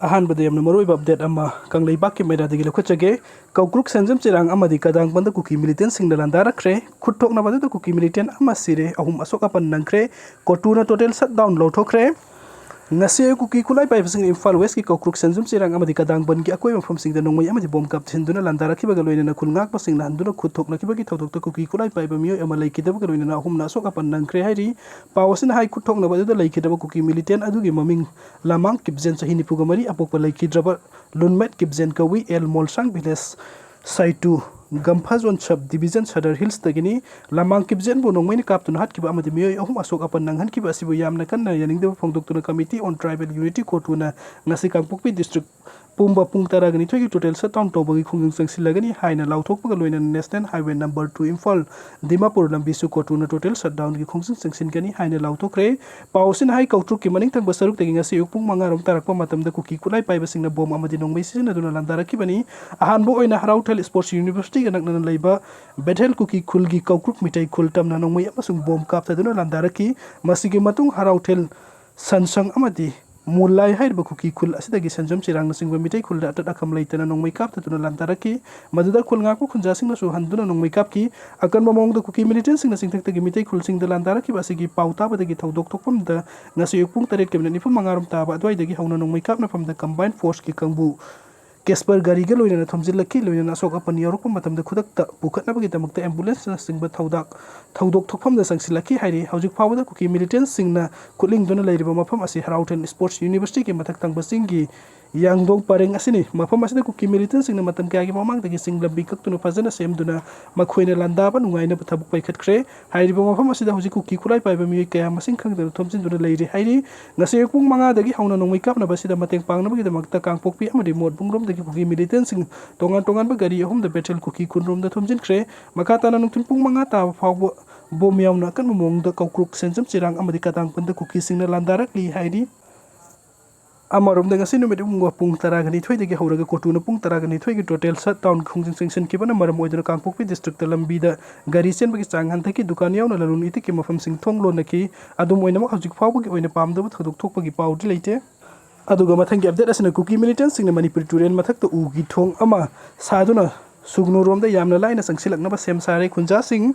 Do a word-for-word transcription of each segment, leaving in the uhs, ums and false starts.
ꯑꯍꯥꯟꯕꯗ ꯌꯥꯝꯅ ꯃꯔꯨꯑꯣꯏꯕ ꯑꯞꯗꯦꯠ ꯑꯃ ꯀꯪꯂꯩꯕꯥꯛꯀꯤ ꯃꯩꯔꯥꯗꯒꯤ ꯂꯧꯈꯠꯆꯒꯦ꯫ ꯀꯧꯀ꯭ꯔꯨꯛ ꯁꯦꯟꯖꯝ ꯆꯤꯔꯥꯡ ꯑꯃꯗꯤ ꯀꯗꯥꯡꯕꯟꯗ ꯀꯨꯀꯤ ꯃꯤꯂꯤꯇꯦꯟꯁꯤꯡꯅ ꯂꯥꯟꯗꯥꯔꯛꯈ꯭ꯔꯦ꯫ ꯈꯨꯠ ꯊꯣꯛꯅꯕ ꯑꯗꯨꯗ ꯀꯨꯀꯤ ꯃꯤꯂꯤꯇꯦꯟ ꯑꯃ ꯁꯤꯔꯦ, ꯑꯍꯨꯝ ꯑꯁꯣꯛ ꯑꯄꯟ ꯅꯪꯈ꯭ꯔꯦ꯫ ꯀꯣꯇꯨꯅ ꯇꯣꯇꯦꯜ ꯁꯠ ꯗꯥꯎꯟ ꯂꯧꯊꯣꯛꯈ꯭ꯔꯦ꯫ ꯉꯁꯤ ꯑꯌꯨꯛ ꯀꯨꯀꯤ ꯈꯨꯠꯂꯥꯏ ꯄꯥꯏꯕꯁꯤꯡꯅ ꯏꯝꯐꯥꯜ ꯋꯦꯁꯀꯤ ꯀꯧꯀ꯭ꯔꯨꯛ ꯁꯦꯟꯖꯝ ꯆꯤꯔꯥꯡ ꯑꯃꯗꯤ ꯀꯗꯥꯡꯕꯟꯒꯤ ꯑꯀꯣꯏꯕ ꯃꯐꯝꯁꯤꯡꯗ ꯅꯣꯡꯃꯩ ꯑꯃꯗꯤ ꯕꯣꯝ ꯀꯥꯞꯁꯤꯟꯗꯨꯅ ꯂꯥꯟꯗꯥꯔꯛꯈꯤꯕꯒ ꯂꯣꯏꯅꯅ ꯈꯨꯜ ꯉꯥꯛꯄꯁꯤꯡꯅ ꯍꯟꯗꯨꯅ ꯈꯨꯠ ꯊꯣꯛꯅꯈꯤꯕꯒꯤ ꯊꯧꯗꯣꯛꯇ ꯀꯨꯀꯤ ꯈꯨꯠꯂꯥꯏ ꯄꯥꯏꯕ ꯃꯤꯑꯣꯏ ꯑꯃ ꯂꯩꯈꯤꯗꯕꯒ ꯂꯣꯏꯅꯅ ꯑꯍꯨꯝꯅ ꯑꯁꯣꯛ ꯑꯄꯟ ꯅꯪꯈ꯭ꯔꯦ ꯍꯥꯏꯔꯤ꯫ ꯄꯥꯎ ꯑꯁꯤꯅ ꯍꯥꯏ, ꯈꯨꯠ ꯊꯣꯛꯅꯕ ꯑꯗꯨꯗ ꯂꯩꯈꯤꯗꯕ ꯀꯨꯀꯤ ꯃꯤꯂꯤꯇꯦꯟ ꯑꯗꯨꯒꯤ ꯃꯃꯤꯡ ꯂꯃꯥꯡ ꯀꯤꯞꯖꯦꯟ, ꯆꯍꯤ ꯅꯤꯐꯨꯒ ꯃꯔꯤ, ꯑꯄꯣꯛꯄ ꯂꯩꯈꯤꯗ꯭ꯔꯕ ꯂꯨꯟꯃꯦꯠ ꯀꯤꯞꯖꯦꯟ ꯀꯧꯏ, L ꯃꯣꯜꯁꯥꯡ village ꯁꯥꯏꯇꯨ, ꯒꯝꯐꯥꯖꯣꯟ sub division, Sadar ꯍꯤꯜꯁꯇꯒꯤꯅꯤ꯫ ꯂꯃꯥꯡ ꯀꯤꯞꯖꯦꯟꯕꯨ ꯅꯣꯡꯃꯩꯅ ꯀꯥꯞꯇꯨꯅ ꯍꯥꯠꯈꯤꯕ ꯑꯃꯗꯤ ꯃꯤꯑꯣꯏ ꯑꯍꯨꯝ ꯑꯁꯣꯛ ꯑꯄꯟ ꯅꯪꯍꯟꯈꯤꯕ ꯑꯁꯤꯕꯨ ꯌꯥꯝꯅ ꯀꯟꯅ ꯌꯥꯅꯤꯡꯗꯕ ꯐꯣꯡꯗꯣꯛꯇꯨꯅ Committee on Tribal Unity, ꯀꯣꯇꯨꯅ ꯉꯁꯤ ꯀꯥꯡꯄꯣꯛꯄꯤ ꯗꯤꯁꯇ꯭ꯔꯤꯛ ꯄꯨꯝꯕ ꯄꯨꯡ ꯇꯔꯥꯒ ꯅꯤꯊꯣꯏꯒꯤ ꯇꯣꯇꯦꯜ ꯁꯠꯗꯥꯎꯟ ꯇꯧꯕꯒꯤ ꯈꯣꯡꯖꯪ ꯆꯪꯁꯤꯜꯂꯒꯅꯤ ꯍꯥꯏꯅ ꯂꯥꯎꯊꯣꯛꯄꯒ ꯂꯣꯏꯅꯅ National Highway number two Imphal Dimapur ꯂꯝꯕꯤꯁꯨ ꯀꯣꯇꯨꯅ ꯇꯣꯇꯦꯜ ꯁꯠꯗꯥꯎꯟꯒꯤ ꯈꯣꯡꯖꯪ ꯆꯪꯁꯤꯟꯒꯅꯤ ꯍꯥꯏꯅ ꯂꯥꯎꯊꯣꯛꯈ꯭ꯔꯦ꯫ ꯄꯥꯎ ꯑꯁꯤꯅ ꯍꯥꯏ, ꯀꯧꯇ꯭ꯔꯨꯛꯀꯤ ꯃꯅꯤꯡ ꯊꯪꯕ ꯁꯔꯨꯛꯇꯒꯤ ꯉꯁꯤ ꯑꯌꯨꯛ ꯄꯨꯡ ꯃꯉꯥ ꯔꯣꯝ ꯇꯥꯔꯛꯄ ꯃꯇꯝꯗ ꯀꯨꯀꯤ ꯈꯨꯠꯂꯥꯏ ꯄꯥꯏꯕꯁꯤꯡꯅ ꯕꯣꯝ ꯑꯃꯗꯤ ꯅꯣꯡꯃꯩ ꯁꯤꯖꯤꯟꯅꯗꯨꯅ ꯂꯥꯟꯗꯥꯔꯛꯈꯤꯕꯅꯤ꯫ ꯑꯍꯥꯟꯕ ꯑꯣꯏꯅ ꯍꯔꯥꯎꯊꯦꯜ ꯁ꯭ꯄꯣꯔꯠꯁ ꯌꯨꯅꯤꯚꯔꯁꯤꯇꯤꯒ ꯅꯛꯅꯅ ꯂꯩꯕ ꯕꯦꯊꯦꯜ ꯀꯨꯀꯤ ꯈꯨꯜꯒꯤ ꯀꯧꯀ꯭ꯔꯨꯛ ꯃꯤꯇꯩ ꯈꯨꯜ ꯇꯝꯅ ꯅꯣꯡꯃꯩ ꯑꯃꯁꯨꯡ ꯕꯣꯝ ꯀꯥꯞꯊꯗꯨꯅ ꯂꯥꯟꯗꯥꯔꯛꯈꯤ꯫ ꯃꯁꯤꯒꯤ ꯃꯇꯨꯡ ꯍꯔꯥꯎꯊꯦꯜ ꯁꯟꯁꯪ ꯑꯃꯗꯤ ꯃꯨꯂꯥꯏ ꯍꯥꯏꯔꯤꯕ ꯀꯨꯀꯤ ꯈꯨꯜ ꯑꯁꯤꯗꯒꯤ ꯁꯟꯖꯝ ꯆꯤꯔꯥꯡꯅꯆꯤꯡꯕ ꯃꯤꯇꯩ ꯈꯨꯜꯗ ꯑꯇꯠ ꯑꯈꯝ ꯂꯩꯇꯅ ꯅꯣꯡꯃꯩ ꯀꯥꯞꯊꯗꯨꯅ ꯂꯥꯟꯗꯥꯔꯛꯈꯤ꯫ ꯃꯗꯨꯗ ꯈꯨꯜ ꯉꯥꯛꯄ ꯈꯨꯟꯖꯥꯁꯤꯡꯅꯁꯨ ꯍꯟꯗꯨꯅ ꯅꯣꯡꯃꯩ ꯀꯥꯞꯈꯤ꯫ ꯑꯀꯟꯕ ꯃꯑꯣꯡꯗ ꯀꯨꯀꯤ ꯃꯤꯂꯤꯇꯦꯟꯁꯤꯡꯅ ꯆꯤꯡꯊꯛꯇꯒꯤ ꯃꯤꯇꯩ ꯈꯨꯜꯁꯤꯡꯗ ꯂꯥꯟꯗꯥꯔꯛꯈꯤꯕ ꯑꯁꯤꯒꯤ ꯄꯥꯎ ꯇꯥꯕꯗꯒꯤ ꯊꯧꯗꯣꯛ ꯊꯣꯛꯐꯝꯗ ꯉꯁꯤ ꯑꯌꯨꯛ ꯄꯨꯡ ꯇꯔꯦꯠꯀ ꯃꯤꯅꯤꯠ ꯅꯤꯐꯨ ꯃꯉꯥ ꯔꯣꯝ ꯇꯥꯕ ꯑꯗꯨꯋꯥꯏꯗꯒꯤ ꯍꯧꯅ ꯅꯣꯡꯃꯩ ꯀꯥꯞꯅꯐꯝꯗ ꯀꯝꯕꯥꯏꯟ ꯐꯣꯔꯁꯀꯤ ꯀꯥꯡꯕꯨ ꯀꯦꯁꯄꯔ ꯒꯥꯔꯤꯒ ꯂꯣꯏꯅꯅ ꯊꯣꯝꯖꯤꯜꯂꯛꯈꯤ꯫ ꯂꯣꯏꯅꯅ ꯑꯁꯣꯛ ꯑꯄꯟ ꯌꯥꯎꯔꯛꯄ ꯃꯇꯝꯗ ꯈꯨꯗꯛꯇ ꯄꯨꯈꯠꯅꯕꯒꯤꯗꯃꯛꯇ ꯑꯦꯝꯕꯨꯂꯦꯟꯁꯅꯆꯤꯡꯕ ꯊꯧꯗꯥꯛ ꯊꯧꯗꯣꯛ ꯊꯣꯛꯐꯝꯗ ꯆꯪꯁꯤꯜꯂꯛꯈꯤ ꯍꯥꯏꯔꯤ꯫ ꯍꯧꯖꯤꯛ ꯐꯥꯎꯕꯗ ꯀꯨꯀꯤ ꯃꯤꯂꯤꯇꯦꯟꯁꯤꯡꯅ ꯈꯨꯠꯂꯤꯡꯗꯨꯅ ꯂꯩꯔꯤꯕ ꯃꯐꯝ ꯑꯁꯤ ꯍꯔꯥꯎꯊꯦꯜ ꯁ꯭ꯄꯣꯔꯠꯁ ꯌꯨꯅꯤꯚꯔꯁꯤꯇꯤꯒꯤ ꯃꯊꯛ ꯊꯪꯕ ꯆꯤꯡꯒꯤ ꯌꯥꯡꯗꯣꯡ ꯄꯔꯦꯡ ꯑꯁꯤꯅꯤ꯫ ꯃꯐꯝ ꯑꯁꯤꯗ ꯀꯨꯀꯤ ꯃꯤꯂꯤꯇꯦꯟꯁꯤꯡꯅ ꯃꯇꯝ ꯀꯌꯥꯒꯤ ꯃꯃꯥꯡꯗꯒꯤ ꯆꯤꯡ ꯂꯝꯕꯤ ꯀꯛꯇꯨꯅ ꯐꯖꯅ ꯁꯦꯝꯗꯨꯅ ꯃꯈꯣꯏꯅ ꯂꯥꯟꯗꯥꯕ ꯅꯨꯡꯉꯥꯏꯅꯕ ꯊꯕꯛ ꯄꯥꯏꯈꯠꯈ꯭ꯔꯦ꯫ ꯍꯥꯏꯔꯤꯕ ꯃꯐꯝ ꯑꯁꯤꯗ ꯍꯧꯖꯤꯛ ꯀꯨꯀꯤ ꯈꯨꯠꯂꯥꯏ ꯄꯥꯏꯕ ꯃꯤꯑꯣꯏ ꯀꯌꯥ ꯃꯁꯤꯡ ꯈꯪꯗꯅ ꯊꯣꯝꯖꯤꯟꯗꯨꯅ ꯂꯩꯔꯤ ꯍꯥꯏꯔꯤ꯫ ꯉꯁꯤ ꯑꯌꯨꯛ ꯄꯨꯡ ꯃꯉꯥꯗꯒꯤ ꯍꯧꯅ ꯅꯣꯡꯃꯩ ꯀꯥꯞꯅꯕ ꯑꯁꯤꯗ ꯃꯇꯦꯡ ꯄꯥꯡꯅꯕꯒꯤꯗꯃꯛꯇ ꯀꯥꯡꯄꯣꯛꯄꯤ ꯑꯃꯗꯤ ꯃꯣꯠꯕꯨꯡꯔꯣꯝꯗꯒꯤ ꯀꯨꯀꯤ ꯃꯤꯂꯤꯇꯦꯟꯁꯤꯡ ꯇꯣꯉꯥꯟ ꯇꯣꯉꯥꯟꯕ ꯒꯥꯔꯤ ꯑꯍꯨꯝꯗ ꯕꯦꯊꯦꯜ ꯀꯨꯀꯤ ꯈꯨꯟꯔꯣꯝꯗ ꯊꯣꯝꯖꯤꯟꯈ꯭ꯔꯦ꯫ ꯃꯈꯥ ꯇꯥꯅ ꯅꯨꯡꯊꯤꯜ ꯄꯨꯡ ꯃꯉꯥ ꯇꯥꯕ ꯐꯥꯎꯕ ꯕꯣꯝ ꯌꯥꯎꯅ ꯑꯀꯟꯕ ꯃꯑꯣꯡꯗ ꯀꯧꯀ꯭ꯔꯨꯛ, ꯁꯦꯟꯖꯝ ꯆꯤꯔꯥꯡ ꯑꯃꯗꯤ ꯀꯗꯥꯡꯄꯟꯗ ꯀꯨꯀꯤꯁꯤꯡꯅ ꯂꯥꯟꯗꯥꯔꯛꯂꯤ ꯍꯥꯏꯔꯤ꯫ ꯑꯃꯔꯣꯝꯗ ꯉꯁꯤ ꯅꯨꯃꯤꯠ ꯌꯨꯡꯕ ꯄꯨꯡ ꯇꯔꯥꯒ ꯅꯤꯊꯣꯏꯗꯒꯤ ꯍꯧꯔꯒ ꯀꯣꯇꯨꯅ ꯄꯨꯡ ꯇꯔꯥꯒ ꯅꯤꯊꯣꯏꯒꯤ ꯇꯣꯇꯦꯜ ꯁꯠꯗꯥꯎꯟ ꯈꯣꯡꯖꯪ ꯆꯪꯁꯤꯟꯈꯤꯕꯅ ꯃꯔꯝ ꯑꯣꯏꯗꯨꯅ ꯀꯥꯡꯄꯣꯛꯄꯤ ꯗꯤꯁꯇ꯭ꯔꯤꯛꯇ ꯂꯝꯕꯤꯗ ꯒꯥꯔꯤ ꯆꯦꯟꯕꯒꯤ ꯆꯥꯡ ꯍꯟꯊꯈꯤ꯫ ꯗꯨꯀꯥꯟ ꯌꯥꯎꯅ ꯂꯂꯣꯟ ꯏꯇꯤꯛꯀꯤ ꯃꯐꯝꯁꯤꯡ ꯊꯣꯡ ꯂꯣꯟꯅꯈꯤ꯫ ꯑꯗꯨꯝ ꯑꯣꯏꯅꯃꯛ ꯍꯧꯖꯤꯛ ꯐꯥꯎꯕꯒꯤ ꯑꯣꯏꯅ ꯄꯥꯝꯗꯕ ꯊꯧꯗꯣꯛ ꯊꯣꯛꯄꯒꯤ ꯄꯥꯎꯗꯤ ꯂꯩꯇꯦ꯫ ꯑꯗꯨꯒ ꯃꯊꯪꯒꯤ ꯑꯞꯗꯦꯠ ꯑꯁꯤꯅ ꯀꯨꯀꯤ ꯃꯤꯂꯤꯇꯦꯟꯁꯤꯡꯅ ꯃꯅꯤꯄꯨꯔꯤ ꯇꯨꯔꯦꯜ ꯃꯊꯛꯇ ꯎꯒꯤ ꯊꯣꯡ ꯑꯃ ꯁꯥꯗꯨꯅ ꯁꯨꯒꯅꯨꯔꯣꯝꯗ ꯌꯥꯝꯅ ꯂꯥꯏꯅ ꯆꯪꯁꯤꯜꯂꯛꯅꯕ ꯁꯦꯝ ꯁꯥꯔꯦ꯫ ꯈꯨꯟꯖꯥꯁꯤꯡ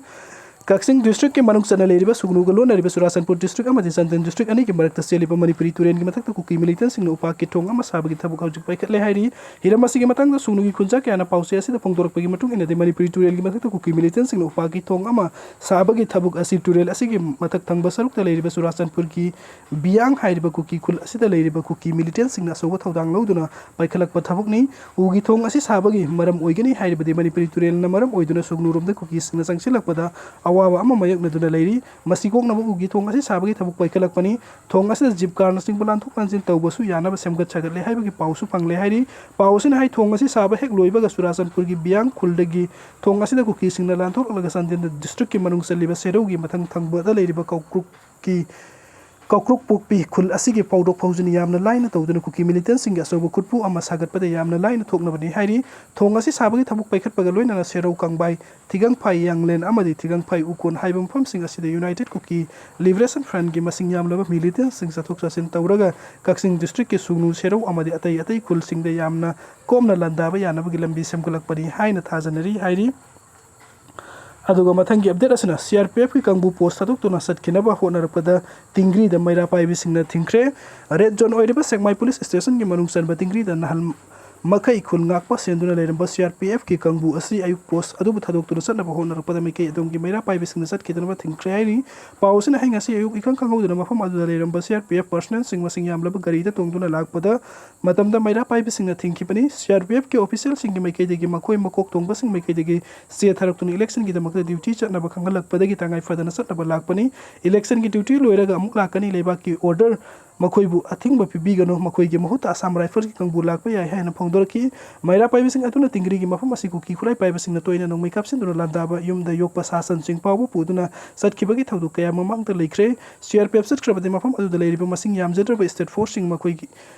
ꯀꯛꯆꯤꯡ ꯗꯤꯁꯇ꯭ꯔꯤꯛꯀꯤ ꯃꯅꯨꯡ ꯆꯟꯅ ꯂꯩꯔꯤꯕ ꯁꯨꯒꯅꯨꯒ ꯂꯣꯟꯅꯔꯤꯕ ꯆꯨꯔꯥꯆꯥꯟꯄꯨꯔ ꯗꯤꯁꯇ꯭ꯔꯤꯛ ꯑꯃꯗꯤ ꯆꯥꯟꯗꯦꯜ ꯗꯤꯁꯇ꯭ꯔꯤꯛ ꯑꯅꯤꯒꯤ ꯃꯔꯛꯇ ꯆꯦꯜꯂꯤꯕ ꯃꯅꯤꯄꯨꯔꯤ ꯇꯨꯔꯦꯜꯒꯤ ꯃꯊꯛꯇ ꯀꯨꯀꯤ ꯃꯤꯂꯤꯇꯦꯟꯁꯤꯡꯅ ꯎꯄꯥꯛꯀꯤ ꯊꯣꯡ ꯑꯃ ꯁꯥꯕꯒꯤ ꯊꯕꯛ ꯍꯧꯖꯤꯛ ꯄꯥꯏꯈꯠꯂꯦ ꯍꯥꯏꯔꯤ꯫ ꯍꯤꯔꯝ ꯑꯁꯤꯒꯤ ꯃꯇꯥꯡꯗ ꯁꯨꯒꯅꯨꯒꯤ ꯈꯨꯟꯖꯥ ꯀꯌꯥꯅ ꯄꯥꯎꯆꯦ ꯑꯁꯤꯗ ꯐꯣꯡꯗꯣꯔꯛꯄꯒꯤ ꯃꯇꯨꯡ ꯏꯟꯅꯗꯤ ꯃꯅꯤꯄꯨꯔꯤ ꯇꯨꯔꯦꯜꯒꯤ ꯃꯊꯛꯇ ꯀꯨꯀꯤ ꯃꯤꯂꯤꯇꯦꯟꯁꯤꯡꯅ ꯎꯄꯥꯛꯀꯤ ꯊꯣꯡ ꯑꯃ ꯁꯥꯕꯒꯤ ꯊꯕꯛ ꯑꯁꯤ ꯇꯨꯔꯦꯜ ꯑꯁꯤꯒꯤ ꯃꯊꯛ ꯊꯪꯕ ꯁꯔꯨꯛꯇ ꯂꯩꯔꯤꯕ ꯆꯨꯔꯥꯆꯥꯟꯄꯨꯔꯒꯤ ꯕꯤꯌꯥꯡ ꯍꯥꯏꯔꯤꯕ ꯀꯨꯀꯤ ꯈꯨꯜ ꯑꯁꯤꯗ ꯂꯩꯔꯤꯕ ꯀꯨꯀꯤ ꯃꯤꯂꯤꯇꯦꯟꯁꯤꯡꯅ ꯑꯆꯧꯕ ꯊꯧꯗꯥꯡ ꯂꯧꯗꯨꯅ ꯄꯥꯏꯈꯠꯂꯛꯄ ꯊꯕꯛꯅꯤ꯫ ꯎꯒꯤ ꯊꯣꯡ ꯑꯁꯤ ꯁꯥꯕꯒꯤ ꯃꯔꯝ ꯑꯣꯏꯒꯅꯤ ꯍꯥꯏꯔꯤꯕꯗꯤ ꯃꯅꯤꯄꯨꯔꯤ ꯇꯨꯔꯦꯜꯅ ꯃꯔꯝ ꯑꯣꯏꯗꯨꯅ ꯁꯨꯒꯅꯨꯔꯣꯝꯗ ꯀꯨꯀꯤꯁꯤꯡꯅ ꯆꯪꯁꯤꯜꯂꯛꯄꯗ ꯑꯋꯥꯕ ꯑꯃ ꯃꯥꯌꯣꯛꯅꯗꯨꯅ ꯂꯩꯔꯤ꯫ ꯃꯁꯤ ꯀꯣꯛꯅꯕ ꯎꯒꯤ ꯊꯣꯡ ꯑꯁꯤ ꯁꯥꯕꯒꯤ ꯊꯕꯛ ꯄꯥꯏꯈꯠꯂꯛꯄꯅꯤ꯫ ꯊꯣꯡ ꯑꯁꯤꯗ ꯖꯤꯞ ꯀꯥꯔꯅꯆꯤꯡꯕ ꯂꯥꯟꯊꯣꯛ ꯂꯥꯟꯁꯤꯟ ꯇꯧꯕꯁꯨ ꯌꯥꯅꯕ ꯁꯦꯝꯒꯠ ꯁꯥꯒꯠꯂꯦ ꯍꯥꯏꯕꯒꯤ ꯄꯥꯎꯁꯨ ꯐꯪꯂꯦ ꯍꯥꯏꯔꯤ꯫ ꯄꯥꯎ ꯑꯁꯤꯅ ꯍꯥꯏ, ꯊꯣꯡ ꯑꯁꯤ ꯁꯥꯕ ꯍꯦꯛ ꯂꯣꯏꯕꯒ ꯆꯨꯔꯥꯆꯥꯟꯄꯨꯔꯒꯤ ꯕꯤꯌꯥꯡ ꯈꯨꯜꯗꯒꯤ ꯊꯣꯡ ꯑꯁꯤꯗ ꯀꯨꯀꯤꯁꯤꯡꯅ ꯂꯥꯟꯊꯣꯛꯂꯒ ꯆꯥꯟꯗꯦꯜ ꯗꯤꯁꯇ꯭ꯔꯤꯛꯀꯤ ꯃꯅꯨꯡ ꯆꯜꯂꯤꯕ ꯁꯦꯔꯧꯒꯤ ꯃꯊꯪ ꯊꯪꯕꯗ ꯂꯩꯔꯤꯕ ꯀꯧꯀ꯭ꯔꯨꯛꯀꯤ ꯀꯧꯀ꯭ꯔꯨꯛ ꯄꯣꯛꯄꯤ ꯈꯨꯜ ꯑꯁꯤꯒꯤ ꯐꯥꯎꯗꯣꯛ ꯐꯥꯎꯖꯤꯟ ꯌꯥꯝꯅ ꯂꯥꯏꯅ ꯇꯧꯗꯨꯅ ꯀꯨꯀꯤ ꯃꯤꯂꯤꯇꯦꯟꯁꯤꯡꯒꯤ ꯑꯆꯧꯕ ꯈꯨꯠꯄꯨ ꯑꯃ ꯁꯥꯒꯠꯄꯗ ꯌꯥꯝꯅ ꯂꯥꯏꯅ ꯊꯣꯛꯅꯕꯅꯤ ꯍꯥꯏꯔꯤ꯫ ꯊꯣꯡ ꯑꯁꯤ ꯁꯥꯕꯒꯤ ꯊꯕꯛ ꯄꯥꯏꯈꯠꯄꯒ ꯂꯣꯏꯅꯅ ꯁꯦꯔꯧ ꯀꯪꯕꯥꯏ, ꯊꯤꯒꯪꯐꯥꯏ ꯌꯥꯡꯂꯦꯟ ꯑꯃꯗꯤ ꯊꯤꯒꯪꯐꯥꯏ ꯎꯀꯣꯟ ꯍꯥꯏꯕ ꯃꯐꯝꯁꯤꯡ ꯑꯁꯤꯗ ꯌꯨꯅꯥꯏꯇꯦꯠ ꯀꯨꯀꯤ ꯂꯤꯕꯔꯦꯁꯟ ꯐ꯭ꯔꯟꯒꯤ ꯃꯁꯤꯡ ꯌꯥꯝꯂꯕ ꯃꯤꯂꯤꯇꯦꯟꯁꯤꯡ ꯆꯠꯊꯣꯛ ꯆꯠꯁꯤꯟ ꯇꯧꯔꯒ ꯀꯛꯆꯤꯡ ꯗꯤꯁꯇ꯭ꯔꯤꯛꯀꯤ ꯁꯨꯒꯅꯨ, ꯁꯦꯔꯧ ꯑꯃꯗꯤ ꯑꯇꯩ ꯑꯇꯩ ꯈꯨꯜꯁꯤꯡꯗ ꯌꯥꯝꯅ ꯀꯣꯝꯅ ꯂꯥꯟꯗꯥꯕ ꯌꯥꯅꯕꯒꯤ ꯂꯝꯕꯤ ꯁꯦꯝꯒꯠꯂꯛꯄꯅꯤ ꯍꯥꯏꯅ ꯊꯥꯖꯅꯔꯤ ꯍꯥꯏꯔꯤ꯫ ꯑꯗꯨꯒ ꯃꯊꯪꯒꯤ ꯑꯞꯗꯦꯠ ꯑꯁꯤꯅ ꯁꯤ ꯑꯥꯔ ꯄꯤ ꯑꯦꯐꯀꯤ ꯀꯥꯡꯕꯨ ꯄꯣꯁ ꯊꯥꯗꯣꯛꯇꯨꯅ ꯆꯠꯈꯤꯅꯕ ꯍꯣꯠꯅꯔꯛꯄꯗ ꯇꯤꯡꯒ꯭ꯔꯤꯗ ꯃꯩꯔꯥ ꯄꯥꯏꯕꯤꯁꯤꯡꯅ ꯊꯤꯡꯈ꯭ꯔꯦ꯫ ꯔꯦꯗ ꯖꯣꯟ ꯑꯣꯏꯔꯤꯕ ꯁꯦꯛꯃꯥꯏ ꯄꯨꯂꯤꯁ ꯁ꯭ꯇꯦꯁꯟꯒꯤ ꯃꯅꯨꯡ ꯆꯟꯕ ꯇꯤꯡꯒ꯭ꯔꯤꯗ ꯅꯍꯥꯟ ꯃꯈꯩ ꯈꯨꯜ ꯉꯥꯛꯄ ꯁꯦꯟꯗꯨꯅ ꯂꯩꯔꯝꯕ ꯁꯤ ꯑꯥꯔ ꯄꯤ ꯑꯦꯐꯀꯤ ꯀꯥꯡꯕꯨ ꯑꯁꯤ ꯑꯌꯨꯛ ꯄꯣꯁ ꯑꯗꯨꯕꯨ ꯊꯥꯗꯣꯛꯇꯨꯅ ꯆꯠꯅꯕ ꯍꯣꯠꯅꯔꯛꯄꯗ ꯃꯥꯏꯀꯩ ꯑꯗꯣꯝꯒꯤ ꯃꯩꯔꯥ ꯄꯥꯏꯕꯤꯁꯤꯡꯅ ꯆꯠꯈꯤꯗꯅꯕ ꯊꯤꯡꯈ꯭ꯔꯦ ꯍꯥꯏꯔꯤ꯫ ꯄꯥꯎ ꯑꯁꯤꯅ ꯍꯥꯏ, ꯉꯁꯤ ꯑꯌꯨꯛ ꯏꯈꯪ ꯈꯪꯍꯧꯗꯅ ꯃꯐꯝ ꯑꯗꯨꯗ ꯂꯩꯔꯝꯕ ꯁꯤ ꯑꯥꯔ ꯄꯤ ꯑꯦꯐ ꯄꯔꯁꯅꯦꯜꯁꯤꯡ ꯃꯁꯤꯡ ꯌꯥꯝꯂꯕ ꯒꯥꯔꯤꯗ ꯇꯣꯡꯗꯨꯅ ꯂꯥꯛꯄꯗ ꯃꯇꯝꯗ ꯃꯩꯔꯥ ꯄꯥꯏꯕꯤꯁꯤꯡꯅ ꯊꯤꯡꯈꯤꯕꯅꯤ꯫ ꯁꯤ ꯑꯥꯔ ꯄꯤ ꯑꯦꯐꯀꯤ ꯑꯣꯐꯤꯁꯤꯌꯦꯜꯁꯤꯡꯒꯤ ꯃꯥꯏꯀꯩꯗꯒꯤ ꯃꯈꯣꯏ ꯃꯀꯣꯛ ꯊꯣꯡꯕꯁꯤꯡ ꯃꯥꯏꯀꯩꯗꯒꯤ ꯆꯦ ꯊꯥꯔꯛꯇꯨꯅ ꯏꯂꯦꯛꯁꯟꯒꯤꯗꯃꯛꯇ ꯗ꯭ꯌꯨꯇꯤ ꯆꯠꯅꯕ ꯈꯪꯍꯜꯂꯛꯄꯗꯒꯤ ꯇꯉꯥꯏ ꯐꯗꯅ ꯆꯠꯅꯕ ꯂꯥꯛꯄꯅꯤ꯫ ꯏꯂꯦꯛꯁꯟꯒꯤ ꯗ꯭ꯌꯨꯇꯤ ꯂꯣꯏꯔꯒ ꯑꯃꯨꯛ ꯂꯥꯛꯀꯅꯤ꯫ ꯂꯩꯕꯥꯛꯀꯤ ꯑꯣꯔꯗꯔ ꯃꯈꯣꯏꯕꯨ ꯑꯊꯤꯡꯕ ꯄꯤꯕꯤꯒꯅꯨ꯫ ꯃꯈꯣꯏꯒꯤ ꯃꯍꯨꯠꯇ ꯑꯁꯥꯝ ꯔꯥꯏꯐꯜꯁꯀꯤ ꯀꯥꯡꯕꯨ ꯂꯥꯛꯄ ꯌꯥꯏ ꯍꯥꯏꯅ ꯐꯣꯡꯗꯣꯔꯛꯈꯤ꯫ ꯃꯩꯔꯥ ꯄꯥꯏꯕꯤꯁꯤꯡ ꯑꯗꯨꯅ ꯇꯤꯡꯒ꯭ꯔꯤꯒꯤ ꯃꯐꯝ ꯑꯁꯤ ꯀꯨꯀꯤ ꯈꯨꯠꯂꯥꯏ ꯄꯥꯏꯕꯁꯤꯡꯅ ꯇꯣꯏꯅ ꯅꯣꯡꯃꯩ ꯀꯥꯞꯁꯤꯟꯗꯨꯅ ꯂꯥꯟꯗꯥꯕ, ꯌꯨꯝꯗ ꯌꯣꯛꯄ ꯁꯥ ꯁꯟꯁꯤꯡ ꯐꯥꯎꯕ ꯄꯨꯗꯨꯅ ꯆꯠꯈꯤꯕꯒꯤ ꯊꯧꯗꯣꯛ ꯀꯌꯥ ꯃꯃꯥꯡꯗ ꯂꯩꯈ꯭ꯔꯦ꯫ ꯁꯤ ꯑꯥꯔ ꯄꯤ ꯑꯦꯐ ꯆꯠꯈ꯭ꯔꯕꯗꯤ ꯃꯐꯝ ꯑꯗꯨꯗ ꯂꯩꯔꯤꯕ ꯃꯁꯤꯡ ꯌꯥꯝꯖꯗ꯭ꯔꯕ ꯁ꯭ꯇꯦꯠ ꯐꯣꯔꯁꯁꯤꯡ ꯃꯈꯣꯏꯒꯤ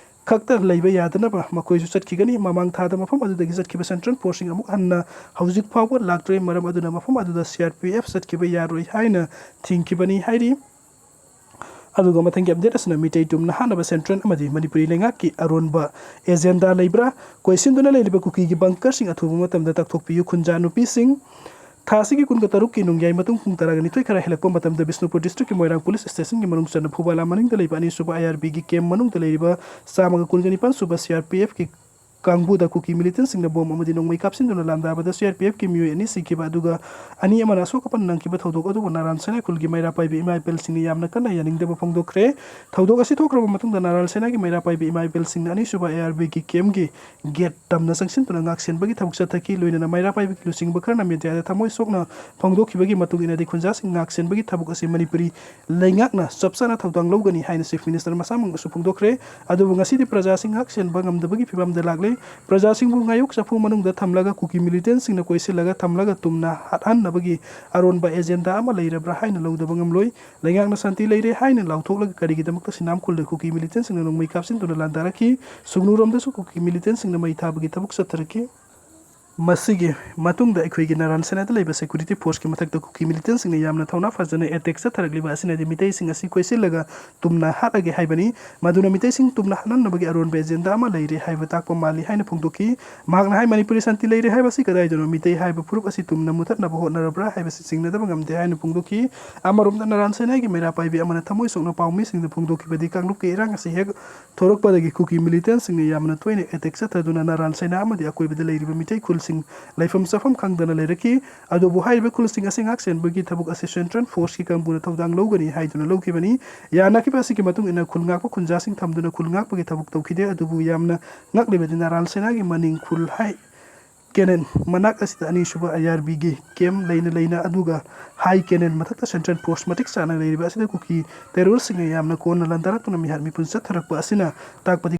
ꯈꯛꯇ ꯂꯩꯕ ꯌꯥꯗꯅꯕ ꯃꯈꯣꯏꯁꯨ ꯆꯠꯈꯤꯒꯅꯤ꯫ ꯃꯃꯥꯡ ꯊꯥꯗ ꯃꯐꯝ ꯑꯗꯨꯗꯒꯤ ꯆꯠꯈꯤꯕ ꯁꯦꯟꯇ꯭ꯔꯦꯜ ꯐꯣꯔꯁꯁꯤꯡ ꯑꯃꯨꯛ ꯍꯟꯅ ꯍꯧꯖꯤꯛ ꯐꯥꯎꯕ ꯂꯥꯛꯇ꯭ꯔꯤ꯫ ꯃꯔꯝ ꯑꯗꯨꯅ ꯃꯐꯝ ꯑꯗꯨꯗ ꯁꯤ ꯑꯥꯔ ꯄꯤ ꯑꯦꯐ ꯆꯠꯈꯤꯕ ꯌꯥꯔꯣꯏ ꯍꯥꯏꯅ ꯊꯤꯡꯈꯤꯕꯅꯤ ꯍꯥꯏꯔꯤ꯫ ꯑꯗꯨꯒ ꯃꯊꯪꯒꯤ ꯑꯞꯗꯦꯠ ꯑꯁꯤꯅ ꯃꯤꯇꯩ ꯇꯨꯝꯅ ꯍꯥꯠꯅꯕ ꯁꯦꯟꯇ꯭ꯔꯦꯜ ꯑꯃꯗꯤ ꯃꯅꯤꯄꯨꯔꯤ ꯂꯩꯉꯥꯛꯀꯤ ꯑꯔꯣꯟꯕ ꯑꯦꯖꯦꯟꯗꯥ ꯂꯩꯕ꯭ꯔꯥ? ꯀꯣꯏꯁꯤꯟꯗꯨꯅ ꯂꯩꯔꯤꯕ ꯀꯨꯀꯤꯒꯤ ꯕꯪꯀꯔꯁꯤꯡ ꯑꯊꯨꯕ ꯃꯇꯝꯗ ꯇꯥꯛꯊꯣꯛꯄꯤꯌꯨ꯫ ꯈꯨꯟꯖꯥ ꯅꯨꯄꯤꯁꯤꯡ ꯊꯥ ꯑꯁꯤꯒꯤ ꯀꯨꯟꯒ ꯇꯔꯨꯛꯀꯤ ꯅꯨꯡꯌꯥꯏ ꯃꯇꯨꯡ ꯄꯨꯡ ꯇꯔꯥꯒ ꯅꯤꯊꯣꯏ ꯈꯔ ꯍꯦꯜꯂꯛꯄ ꯃꯇꯝꯗ ꯕꯤꯁꯅꯨꯄꯨꯔ ꯗꯤꯁꯇ꯭ꯔꯤꯛꯀꯤ ꯃꯣꯏꯔꯥꯡ ꯄꯨꯂꯤꯁ ꯁ꯭ꯇꯦꯁꯟꯒꯤ ꯃꯅꯨꯡ ꯆꯟꯅ ꯐꯨꯕꯥꯂꯥ ꯃꯅꯤꯡꯗ ꯂꯩꯕ ꯑꯅꯤꯁꯨꯕ ꯑꯥꯏ ꯑꯥꯔ ꯕꯤꯒꯤ ꯀꯦꯝ ꯃꯅꯨꯡꯗ ꯂꯩꯔꯤꯕ ꯆꯥꯝꯃꯒ ꯀꯨꯟꯒ ꯅꯤꯄꯥꯟ ꯁꯨꯕ ꯁꯤ ꯑꯥꯔ ꯄꯤ ꯑꯦꯐꯀꯤ ꯀꯥꯡꯕꯨꯗ ꯀꯨꯀꯤ ꯃꯤꯂꯤꯇꯦꯟꯁꯤꯡꯅ ꯕꯣꯝ ꯑꯃꯗꯤ ꯅꯣꯡꯃꯩ ꯀꯥꯞꯁꯤꯟꯗꯨꯅ ꯂꯥꯟꯗꯥꯕꯗ ꯁꯤ ꯑꯥꯔ ꯄꯤ ꯑꯦꯐꯀꯤ ꯃꯤꯑꯣꯏ ꯑꯅꯤ ꯁꯤꯈꯤꯕ ꯑꯗꯨꯒ ꯑꯅꯤ ꯑꯃꯅ ꯑꯁꯣꯛ ꯑꯄꯟ ꯅꯪꯈꯤꯕ ꯊꯧꯗꯣꯛ ꯑꯗꯨꯕꯨ ꯅꯥꯔꯥꯟ ꯁꯦꯅꯥꯏ ꯈꯨꯜꯒꯤ ꯃꯩꯔꯥ ꯄꯥꯏꯕꯤ ꯏꯃꯥ ꯏꯕꯦꯜꯁꯤꯡꯅ ꯌꯥꯝꯅ ꯀꯟꯅ ꯌꯥꯅꯤꯡꯗꯕ ꯐꯣꯡꯗꯣꯛꯈ꯭ꯔꯦ꯫ ꯊꯧꯗꯣꯛ ꯑꯁꯤ ꯊꯣꯛꯈ꯭ꯔꯕ ꯃꯇꯨꯡꯗ ꯅꯥꯔꯥꯟ ꯁꯦꯅꯥꯒꯤ ꯃꯩꯔꯥ ꯄꯥꯏꯕꯤ ꯏꯃꯥ ꯏꯕꯦꯜꯁꯤꯡꯅ ꯑꯅꯤꯁꯨꯕ ꯑꯥꯏ ꯑꯥꯔ ꯕꯤꯒꯤ ꯀꯦꯝꯒꯤ ꯒꯦꯠ ꯇꯝꯅ ꯆꯪꯁꯤꯟꯗꯨꯅ ꯉꯥꯛ ꯁꯦꯟꯕꯒꯤ ꯊꯕꯛ ꯆꯠꯊꯈꯤ꯫ ꯂꯣꯏꯅꯅ ꯃꯩꯔꯥ ꯄꯥꯏꯕꯒꯤ ꯂꯨꯆꯤꯡꯕ ꯈꯔꯅ ꯃꯦꯗꯤꯌꯥꯗ ꯊꯃꯣꯏ ꯁꯣꯛꯅ ꯐꯣꯡꯗꯣꯛꯈꯤꯕꯒꯤ ꯃꯇꯨꯡ ꯏꯟꯅꯗꯤ ꯈꯨꯟꯖꯥꯁꯤꯡ ꯉꯥꯛ ꯁꯦꯟꯕꯒꯤ ꯊꯕꯛ ꯑꯁꯤ ꯃꯅꯤꯄꯨꯔꯤ ꯂꯩꯉꯥꯛꯅ ꯆꯞ ꯆꯥꯅ ꯊꯧꯗꯥꯡ ꯂꯧꯒꯅꯤ ꯍꯥꯏꯅ ꯆꯤꯐ ꯃꯤꯅꯤꯁꯇꯔ ꯃꯁꯥꯃꯛꯅꯁꯨ ꯐꯣꯡꯗꯣꯛꯈ꯭ꯔꯦ꯫ ꯑꯗꯨꯕꯨ ꯉꯁꯤꯗꯤ ꯄ꯭ꯔꯖꯥꯁꯤꯡ ꯉꯥꯛ ꯁꯦꯟꯕ ꯉꯝꯗꯕꯒꯤ ꯐꯤꯕꯝꯗ ꯂꯥꯛꯂꯦ꯫ ꯄ꯭ꯔꯖꯥꯁꯤꯡꯕꯨ ꯉꯥꯌꯣꯛ ꯆꯐꯨ ꯃꯅꯨꯡꯗ ꯊꯝꯂꯒ ꯀꯨꯀꯤ ꯃꯤꯂꯤꯇꯦꯟꯁꯤꯡꯅ ꯀꯣꯏꯁꯤꯜꯂꯒ ꯊꯝꯂꯒ ꯇꯨꯝꯅ ꯍꯥꯠꯍꯟꯅꯕꯒꯤ ꯑꯔꯣꯟꯕ ꯑꯦꯖꯦꯟꯗꯥ ꯑꯃ ꯂꯩꯔꯕ꯭ꯔꯥ ꯍꯥꯏꯅ ꯂꯧꯗꯕ ꯉꯝꯂꯣꯏ꯫ ꯂꯩꯉꯥꯛꯅ ꯁꯥꯟꯇꯤ ꯂꯩꯔꯦ ꯍꯥꯏꯅ ꯂꯥꯎꯊꯣꯛꯂꯒ ꯀꯔꯤꯒꯤꯗꯃꯛꯇ ꯁꯤꯅꯥꯝ ꯈꯨꯜꯗ ꯀꯨꯀꯤ ꯃꯤꯂꯤꯇꯦꯟꯁꯤꯡꯅ ꯅꯣꯡꯃꯩ ꯀꯥꯞꯁꯤꯟꯗꯨꯅ ꯂꯥꯟꯗꯥꯔꯛꯈꯤ? ꯁꯨꯒꯅꯨꯔꯣꯝꯗꯁꯨ ꯀꯨꯀꯤ ꯃꯤꯂꯤꯇꯦꯟꯁꯤꯡꯅ ꯃꯩ ꯊꯥꯕꯒꯤ ꯊꯕꯛ ꯆꯠꯊꯔꯛꯈꯤ꯫ ꯃꯁꯤꯒꯤ ꯃꯇꯨꯡꯗ ꯑꯩꯈꯣꯏꯒꯤ ꯅꯥꯔꯥꯟ ꯁꯦꯅꯥꯗ ꯂꯩꯕ ꯁꯦꯀ꯭ꯌꯨꯔꯤꯇꯤ ꯐꯣꯔꯁꯀꯤ ꯃꯊꯛꯇ ꯀꯨꯀꯤ ꯃꯤꯂꯤꯇꯦꯟꯁꯤꯡꯅ ꯌꯥꯝꯅ ꯊꯧꯅꯥ ꯐꯖꯅ ꯑꯦꯇꯦꯛ ꯆꯠꯊꯔꯛꯂꯤꯕ ꯑꯁꯤꯅꯗꯤ ꯃꯤꯇꯩꯁꯤꯡ ꯑꯁꯤ ꯀꯣꯏꯁꯤꯜꯂꯒ ꯇꯨꯝꯅ ꯍꯥꯠꯂꯒꯦ ꯍꯥꯏꯕꯅꯤ꯫ ꯃꯗꯨꯅ ꯃꯤꯇꯩꯁꯤꯡ ꯇꯨꯝꯅ ꯍꯥꯠꯍꯟꯅꯕꯒꯤ ꯑꯔꯣꯟꯕ ꯑꯦꯖꯦꯟꯗꯥ ꯑꯃ ꯂꯩꯔꯦ ꯍꯥꯏꯕ ꯇꯥꯛꯄ ꯃꯥꯜꯂꯤ ꯍꯥꯏꯅ ꯐꯣꯡꯗꯣꯛꯈꯤ꯫ ꯃꯍꯥꯛꯅ ꯍꯥꯏ, ꯃꯅꯤꯄꯨꯔꯤ ꯁꯥꯟꯇꯤ ꯂꯩꯔꯦ ꯍꯥꯏꯕꯁꯤ ꯀꯗꯥꯏꯗꯅꯣ? ꯃꯤꯇꯩ ꯍꯥꯏꯕ ꯐꯨꯔꯨꯞ ꯑꯁꯤ ꯇꯨꯝꯅ ꯃꯨꯊꯠꯅꯕ ꯍꯣꯠꯅꯔꯕ꯭ꯔꯥ ꯍꯥꯏꯕꯁꯤ ꯆꯤꯡꯅꯗꯕ ꯉꯝꯗꯦ ꯍꯥꯏꯅ ꯐꯣꯡꯗꯣꯛꯈꯤ꯫ ꯑꯃꯔꯣꯝꯗ ꯅꯥꯔꯥꯟ ꯁꯦꯅꯥꯒꯤ ꯃꯩꯔꯥ ꯄꯥꯏꯕꯤ ꯑꯃꯅ ꯊꯃꯣꯏ ꯁꯣꯛꯅ ꯄꯥꯎꯃꯤꯁꯤꯡꯗ ꯐꯣꯡꯗꯣꯛꯈꯤꯕꯗꯤ ꯀꯥꯡꯂꯨꯞꯀꯤ ꯏꯔꯥꯡ ꯑꯁꯤ ꯍꯦꯛ ꯊꯣꯔꯛꯄꯗꯒꯤ ꯀꯨꯀꯤ ꯃꯤꯂꯤꯇꯦꯟꯁꯤꯡꯅ ꯌꯥꯝꯅ ꯇꯣꯏꯅ ꯑꯦꯇꯦꯛ ꯆꯠꯊꯗꯨꯅ ꯅꯥꯔꯥꯟ ꯁꯦꯅꯥ ꯑꯃꯗꯤ ꯑꯀꯣꯏꯕꯗ ꯂꯩꯔꯤꯕ ꯃꯤꯇꯩ ꯈꯨꯜꯁꯤꯡ ꯂꯩꯐꯝ ꯆꯥꯐꯝ ꯈꯪꯗꯅ ꯂꯩꯔꯛꯈꯤ꯫ ꯑꯗꯨꯕꯨ ꯍꯥꯏꯔꯤꯕ ꯈꯨꯜꯁꯤꯡ ꯑꯁꯤ ꯉꯥꯛ ꯁꯦꯟꯕꯒꯤ ꯊꯕꯛ ꯑꯁꯤ ꯁꯦꯟꯇ꯭ꯔꯦꯜ ꯐꯣꯔꯁꯀꯤ ꯀꯥꯡꯕꯨꯅ ꯊꯧꯗꯥꯡ ꯂꯧꯒꯅꯤ ꯍꯥꯏꯗꯨꯅ ꯂꯧꯈꯤꯕꯅꯤ꯫ ꯌꯥꯅꯈꯤꯕ ꯑꯁꯤꯒꯤ ꯃꯇꯨꯡ ꯏꯟꯅ ꯈꯨꯜ ꯉꯥꯛꯄ ꯈꯨꯟꯖꯥꯁꯤꯡ ꯊꯝꯗꯨꯅ ꯈꯨꯜ ꯉꯥꯛꯄꯒꯤ ꯊꯕꯛ ꯇꯧꯈꯤꯗꯦ꯫ ꯑꯗꯨꯕꯨ ꯌꯥꯝꯅ ꯉꯛꯂꯤꯕꯗꯤ ꯅꯥꯔꯥꯟ ꯁꯦꯅꯥꯒꯤ ꯃꯅꯤꯡ ꯈꯨꯜ ꯍꯥꯏ ꯀꯦꯅꯦꯟ ꯃꯅꯥꯛ ꯑꯁꯤꯗ ꯑꯅꯤꯁꯨꯕ ꯑꯥꯏ ꯑꯥꯔ ꯕꯤꯒꯤ ꯀꯦꯝ ꯂꯩꯅ ꯂꯩꯅ ꯑꯗꯨꯒ ꯍꯥꯏ ꯀꯦꯅꯦꯟ ꯃꯊꯛꯇ ꯁꯦꯟꯇ꯭ꯔꯦꯜ ꯐꯣꯔꯁ ꯃꯇꯤꯛ ꯆꯥꯅ ꯂꯩꯔꯤꯕ ꯑꯁꯤꯗ ꯀꯨꯀꯤ ꯇꯦꯔꯣꯔꯤꯁꯁꯤꯡꯅ ꯌꯥꯝꯅ ꯀꯣꯟꯅ ꯂꯥꯟꯗꯥꯔꯛꯇꯨꯅ ꯃꯤꯍꯥꯠ ꯃꯤꯄꯨꯟ ꯆꯠꯊꯔꯛꯄ ꯑꯁꯤꯅ ꯇꯥꯛꯄꯗꯤ